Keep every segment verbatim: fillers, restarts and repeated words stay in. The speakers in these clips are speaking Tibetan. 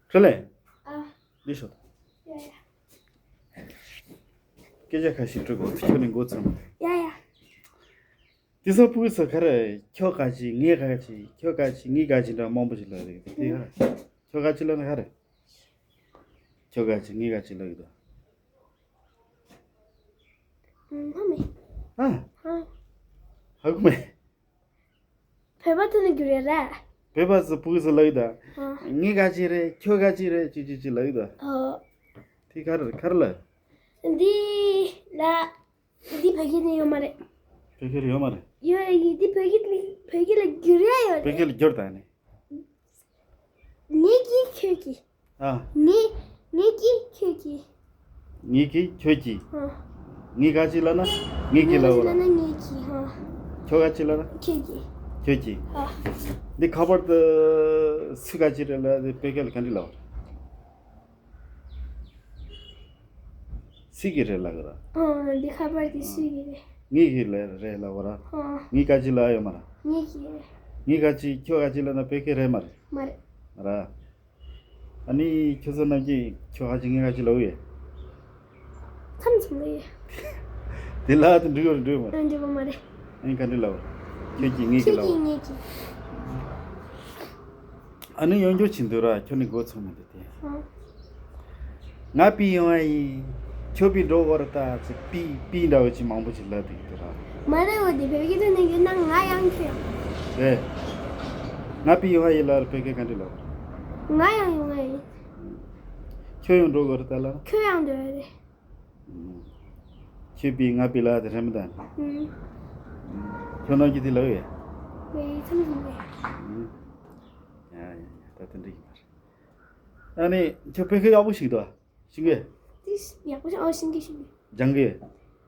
ཁྲི་ལེ། ཨ། འདི་ཤོག་ཡ་ཡ། སྐད་ཆ་ཁ་ཤས་དྲི་དགོས། ཁྱོད་ནི་མགོ་ཚོམ། ཡ་ཡ། དེ་ས་ཕུག་ས་ག་རེ། ཁྱོད་ག་ཅི་ངས་ག་ཅི། ཁྱོད་ག་ཅི་ངས་ག་ཅི་འདྲ་མང་པོ་ཞིག་ལབ་རེད། དེ་ག་རེ། ཁྱོད་ག་ཅི་ལབ་ན་ག་རེ། ཁྱོད་ག་ཅི་ངས་ག་ཅི་ལབ་ཡོད་དོ། ཧ་མེ། ཨ། ཧ། ཧ་གོ་མེ། བོད་པ་ཐོན་ནས་རྒྱུ་རེད་ར། བོད་པ་ཚོ་ཕུག་ས་ལབ་ཡོད་དོ། ཨ། ངས་ག་ཅི་རེད། ཁྱོད་ག་ཅི་རེད། ཅི་ཅི་ཅི་ལབ་ཡོད་དོ། ཨ། དེ་ག་རེ་ག་རེ་ལབ། འདི་ལ། འདི་བོད་སྐད་ནས་ཡོད་མ་རེད། བོད་སྐད་ཡོད་མ་རེད། ཡོད་ཡིན། འདི་བོད་སྐད་ལ་བོད་སྐད་ལ་བསྒྱུར་ཡ་ཡོད་བོད་རེད། སྐད་ལ་བསྒྱུར་དང་ནི། ངེད་ཀྱིས་ཁྱོད་ཀྱིས། ཨ། ངེད་ངེད་ཀྱིས་ཁྱོད་ཀྱིས། ངེད་ཀྱིས་ཁྱོད་ཀྱིས། ཨ། ངས་ག་ཅི་ལབ་ན་ངེད་ཀྱིས་ངས་ལབ་ལབ་ན་ངེད་ཀྱིས། ཨ། ཁྱོད་ག་ཅི་ལབ་ན་ཁྱོད་ཀྱིས། ཁྱོད་ཀྱིས། ཨ། འདི་ཁ་པར་དུ་སུ་ག་ཅི་རེད་ལབ་དེ་བོད་སྐད་ལ་ག་འདྲ་ལབ་རེད། སུ་གི་རེད་ལབ་གི་ར། ཨང་། འདི་ཁ་པར་དེ་སུ་གི་རེད། ངེད་ཀྱི་ལ་རེད་ལབ་གི་ར། ཨང་། ངས་ག་ཅི་ལབ་ཡོད་མ་ར། ངེད་ཀྱི་རེད། ངས་ག་ཅི་ཁྱོད་ག་ཅི་ལབ་ན་བོད་སྐད་རེད་མ་རེད། མ་རེད། ར། ཨ་ནི་ཁྱོད་ཚོ་རྣམས་ཀྱིས་ཁྱོད་ག་ཅི་ངས་ག་ཅི་ལབ་ཡོད། མཚམས་མཚམས་ལ་ཡོད། དེ་ལ་དེ་འགྲིག་ཡོད་འགྲིག་མ་རེད། འགྲིག་མ་རེད། ཨ་ནི་ག་འདྲ་ལབ། ཁྱོད་ཀྱིས་ངེད་ཀྱི་ཁྱོད་ལབ། ཀྱིས་ངེད་ཀྱི། ཨ་ནི་ཡོང་རྒྱུ་ཆེ་འདུག་ར། ཁྱོད་ནི་མགོ་ཚོས་མི་འདུག་དེ། ཨང་། ང་པི་ཡོང་བ་ཡིན། ཁྱོད་པི་འགྲོ་དགོས་རེད་ད་ཟེར། པི་པི་འདྲ་བོ་ཅིག་མང་པོ་ཅིག་ལབ་བསྡད་ཀྱི་འདུག་ར། མ་རེད། འོ་དེ་བོད་སྐད་དུ་ནི་ཡིན་ན་ང་ཡང་ཁྱོད་ཡང་། རེད། ང་པི་ཡོང་བ་ཡིན་ལབ་བོད་སྐད་ག་འདྲ་ལབ། ང་ཡང་ཡོང་བ་ཡིན། ཁྱོད་ཡང་འགྲོ་དགོས་རེད་ད་ལབ། ཁྱོད་ཡང་འགྲོ་བ་རེད། ཁྱོད་པི་ང་པི་ལབ་དེ་རེད་མི་འདུག་ཨང་། ཁྱོད་རྣམས་ཀྱིས་དེ་ལབ་ཡོད། ངའི་མཚམས་མཚམས་རེད། ཡ་ཡ་ཡ། ད་དེ་འདྲ་ཡིན་པ་རེད། ཨ་ནི་ཁྱོད་བོད་སྐད་ཡག་པོ་ཤེས་འདུག་ཤེས་ཀྱི། ཏིས་ཡག་པོ་ཤེས། ཨོ་ཤེས་ཀྱི་ཤེས་ཀྱི། སྦྱང་གི།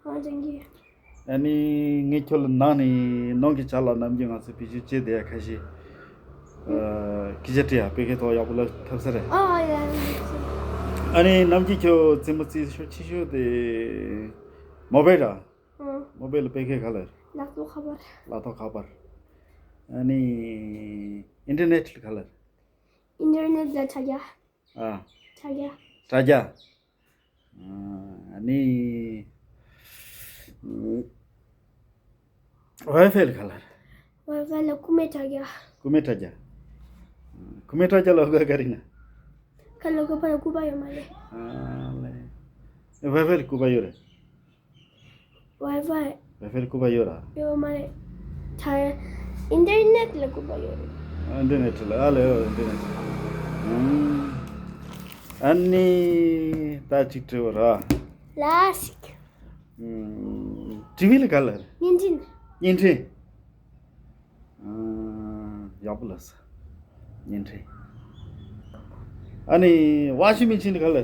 ཨོ་སྦྱང་གི། ཨ་ནི་ངས་ཁྱོད་ལ་ནང་ནས་ནང་གི་ཆ་ལ་ནམ་རྒྱུན་ང་ཚོ་བེད་སྤྱོད་བྱེད་བསྡད་ཡ་ཁ་ཤས། ཨ། སྐད་ཆ་དྲི་ཡ་བོད་སྐད་ཐོག་ཡག་པོ་ལབ་ཐུབ་ས་རེད། ཨོ་ཡ་ཡ། ཨ་ནི་ནམ་རྒྱུན་ཁྱོད་རྩེད་མོ་རྩེ་ཤོས་ཆེ་ཤོས་དེ་མོ་བེལ་ར། ཨང་། མོ་བེལ་ལ་བོད་སྐད་ག་ལབ། ལག་ཐོག་ཁ་པར། ལག་ཐོག་ཁ་པར། ཨ་ནི་ཨིན་ཊར་ནེཊ་ལ་ག་ལབ། ཨིན་ཊར་ནེཊ་ལ་དྲ་རྒྱ། ཨ། དྲ་རྒྱ། དྲ་རྒྱ། ཨ་ནི་ཝའི་ཕའི་ལ་ག་ལབ། ཝའི་ཕའི་ལ་རྐུན་མའི་དྲ་རྒྱ། རྐུན་མའི་དྲ་རྒྱ། རྐུན་མའི་དྲ་རྒྱ་ལ་ག་ག་རེ་ན། ཁ་ལོ་ག་པ་ལ་རྐུན་པ་ཡོད་མ་རེད། ཨ་ལེ། ཝའི་ཕའི་ལ་རྐུན་པ་ཡོད་རེད། ཝའི་ཕའི། ཝའི་ཕའི་ལ་རྐུན་པ་ཡོད་ར། ཡོད་མ་རེད། ད་ཨིན་ཊར་ནེཊ་ལ་རྐུན་པ་ཡོད་རེད། ཨ། ཨིན་ཊར་ནེཊ་ལ། ཨ་ལེ། ཨིན་ཊར་ནེཊ་ལ། ཨ་ནི་ད་ཅིག་དྲི་བ་ར། ལ་ཞིག་ཨུམ། ཊི་ཝི་ལ་ག་ལབ། བརྙན་འཕྲིན། བརྙན་འཕྲིན། ཨ། ཡག་པོ་ལབ་སོང་། བརྙན་འཕྲིན། ཨ་ནི་ཝ་ཤིང་མེ་ཤིན་ལ་ག་ལབ།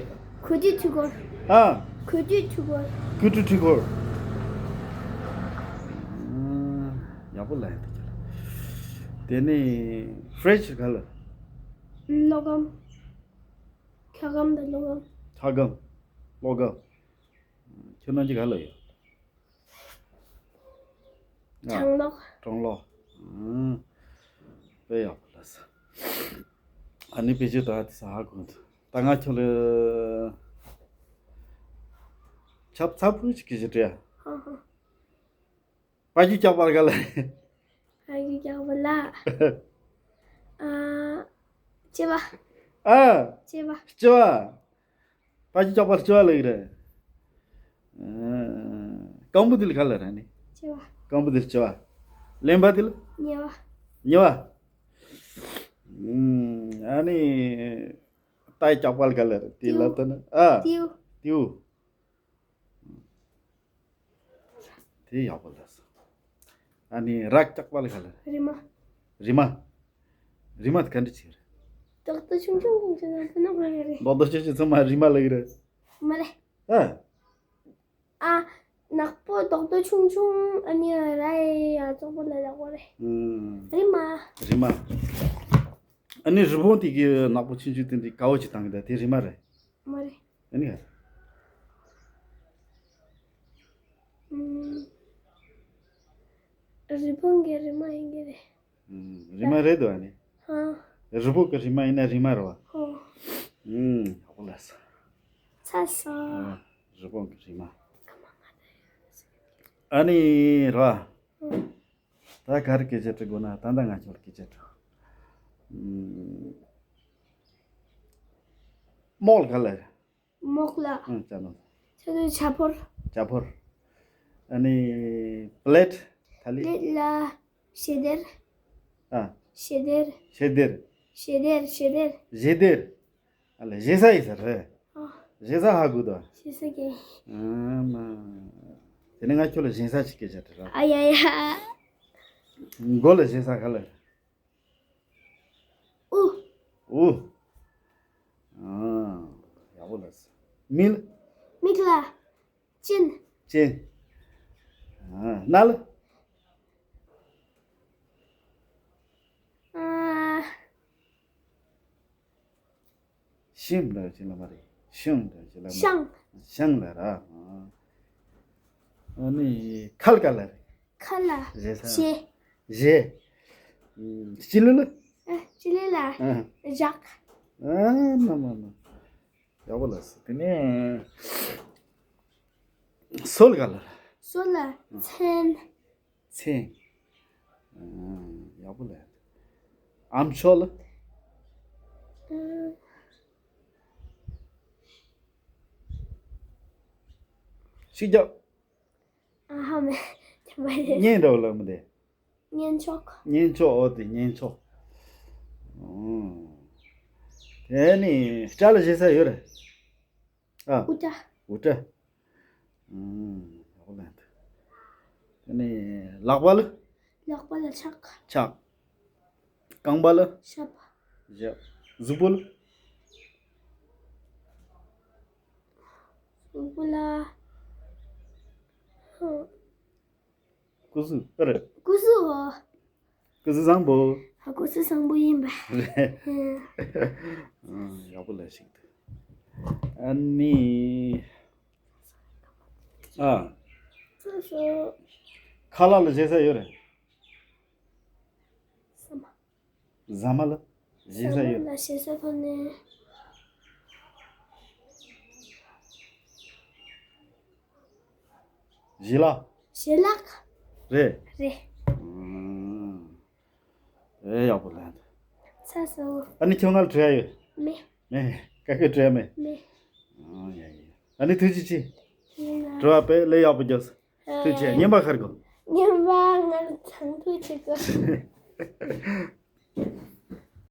གོས་འཁྲུད་འཕྲུལ་འཁོར། ཨ། གོས་འཁྲུད་འཕྲུལ་འཁོར། གོས་འཁྲུད་འཕྲུལ་འཁོར། ཨ། ཡག་པོ་ལབ་ཡ་འདུག་ཁྱོད་ལ། དེ་ནས་ཕི་རིཇ་ལ་ག་ལབ། གློག་སྒམ། འཁྱག་སྒམ་དང་གློག་སྒམ། འཁྱག་སྒམ། གློག་སྒམ། ཁྱོད་རྣམས་ཀྱིས་ག་ལབ་ཡོད། ཨ། གྲང་གློག་གྲང་གློག་ཨང་། དཔེ་ཡག་པོ་ལབ་སོང་། ཨ་ནི་བེད་སྤྱོད་ད་དེ་ས་ཧ་གོ་འདུག་ད་ང་ཁྱོད་ལ་ཆབ་ཚ་པོ་ཞིག་གི་ཞིག་དྲིས། ཧ་ཧ། པ་ཀྱི་སྐྱག་པར་ག་ལ། པ་ཀྱི་སྐྱག་པར་ལ། ཨ། ལྕི་བ། ཨ། ལྕི་བ། ལྕི་བ། པ་ཀྱི་སྐྱག་པར་ལྕི་བ་ལབ་ཀྱི་རེད། ཨ། སྐམ་པོ་དེ་ལ་ག་ལབ་ར་ནི། ལྕི་བ། སྐམ་པོ་དེ་ལ་ལྕི་བ། རློན་པ་དེ་ལ། ཉེ་བ། ཉེ་བ། ཨུམ། ཨ་ནི། རྟའི་སྐྱག་པར་ག་ལབ་ར། དེ་ལབ་ད་ནི། ཨ། ཏིའུ། ཏིའུ། དེ་ཡག་པོ་ལབ་སོང་། ཨ་ནི་ར་སྐྱག་པ་ལ་ག་ལབ། རི་མ། རི་མ། རི་མ་དེ་ག་འདྲ་ཅིག་རེད། རྡོག་རྡོག་ཆུང་ཆུང་ཆུང་ཆུང་ནག་པོ་ནག་པོ་རེད། རྡོག་རྡོག་ཆུང་ཆུང་ཚང་མ་རི་མ་ལབ་ཀྱི་རེད། མ་རེད། ཨ། ཨ། ནག་པོ་རྡོག་རྡོག་ཆུང་ཆུང་ཨ་ནི་ར་ཡ་ཡ་ཙོག་པོ་ལ་ལབ་དགོས་རེད། ཨུམ། རི་མ། རི་མ། ཨ་ནི་རི་བོང་དེ་གི་ནག་པོ་ཆུང་ཆུང་དེ་འདི་དགའ་བོ་ཅིག་བཏང་གི་འདུག་དེ་རི་མ་རེད། མ་རེད། ཨ་ནི་ག་རེད། ཨུམ། རི་བོང་གི་རི་མ་ཡིན་གྱི་རེད། ཨུམ། རི་མ་རེད་འདུག་ཨ་ནི། ཧ། རི་བོང་གི་རི་མ་ཡིན་ན་རི་མ་རེད་བ། ཧོ། ཨུམ། ཡག་པོ་ལས་སོ། ཚ་སོ། ཨ། རི་བོང་གི་རི་མ། ཨ་ནི་ར། ཨུམ། ད་ག་རེ་སྐད་ཆ་དྲི་དགོས་ན་ད་ལྟ་ང་ཚོར་སྐད་ཆ་དྲི། ཨུམ། རྨོག་ལ་ག་ལ། རྨོག་ལ། ཨང་། ཅ་ནོ། ཆ་དུ་ཇ་ཕོར། ཇ་ཕོར། ཨ་ནི་པླེད། ཐ་ལི། པླེད་ལ་ཞལ་དེར། ཨ། ཞལ་དེར། ཞལ་དེར། ཞལ་དེར། ཞལ་དེར། ཞལ་དེར། ཨ་ལེ་ཞེ་ས་ཡིན་ས་རེད། ཨ། ཞེ་ས་ཧ་གོ་དོ། ཞེ་ས་གི། ཨ་མ། དེ་ནས་ང་ཁྱོད་ལ་ཞེ་ས་ཅིག་སྐད་ཆ་དྲི་ར། ཨ་ཡ་ཡ། མགོ་ལ་ཞེ་ས་ག་ལ། ཨུ། ཨུ། ཨ། ཡག་པོ་ལ། མིག་ལ། མིག་ལ། སྤྱན། སྤྱན། ཨ། སྣ་ལ། ཨ། ཤིང་འདྲ་ཅིག་ལ་མ་རེད། ཤིང་འདྲ་ཅིག་ལ་མ། ཤང་། ཤང་ལ་ར། ཨ་ནི་ཁ་ལ་ག་ལ་རེད། ཁ་ལ། ཞེ་ས། ཞེ། ཞེ། ཨ། སྤྱི་ལེ་ལ། ཨ། སྤྱི་ལེ་ལ། ཨ། བཞག། ཨ་མ་མ་མ། ཡག་པོ་ལ་སོ། དེ་ནས་སོ་ལ་ག་ལ་རེད། སོ་ལ། མཚན། མཚན། ཨ། ཡག་པོ་ལ། ཨམ་ཅོག་ལ། ཨ། ཤིག་རྒྱབ། ཨ་ཧ་མེ། ཁྱབ་པ་རེད། སྙན་འདྲ་བོ་ལ་མི་དེ། སྙན་ཅོག། སྙན་ཅོག། འོ་དེ་སྙན་ཅོག། ཨོ། དེ་ནི་སྐྲ་ལ་ཞེ་ས་ཡོད་རེད། ཨ། འུར་སྒྲ། འུར་སྒྲ། ཨུམ། ཡག་པོ་ལབ་འདུག་དེ་ནས་ལག་པ་ལ། ལག་པ་ལ་ཕྱག་ཕྱག་རྐང་པ་ལ། ཞབས། ཞབས། གཟུགས་པོ་ལ། གཟུགས་པོ་ལ། ཧུ། སྐུ་གཟུགས་ཨེ་རེད། སྐུ་གཟུགས་འོ། སྐུ་གཟུགས་བཟང་པོ། ཧ། སྐུ་གཟུགས་བཟང་པོ་ཡིན་པ། རེད། ཧུ། ཨ། ཡག་པོ་ལབ་ཤིག་འདུག་ཨ་ནི། ཨ། སོ་སོ། ཁ་ལག་ལ་ཞེ་ས་ཡོད་རེད། ཟ་མ། ཟ་མ་ལ་ཞེ་ས་ཡོད། ཟ་མ་ལ་ཞེ་ས་ཐོག་ནས། ཞལ་ལག་ཞལ་ལག་རེད། རེད། ཨུམ། ཨེ། ཡག་པོ་ལབ་འདུག་ཚ་སོ། ཨ་ནི་ཁྱོད་ང་ལ་དྲི་ཡ་ཡོད། མེད། མེད། ག་གེ་དྲི་ཡ་མེད། མེད། ཨོ་ཡ་ཡ། ཨ་ནི་ཐུགས་རྗེ་ཆེ། ཡིན་ན། དྲི་བ་དཔེ་ལས་ཡག་པོ་རྒྱབ་སོང་། ཐུགས་རྗེ་ཆེ། རྔན་པ་ག་རེ་དགོས། རྔན་པ་ང་ལ་ཚང་ཐུགས་ཆེ་དགོས།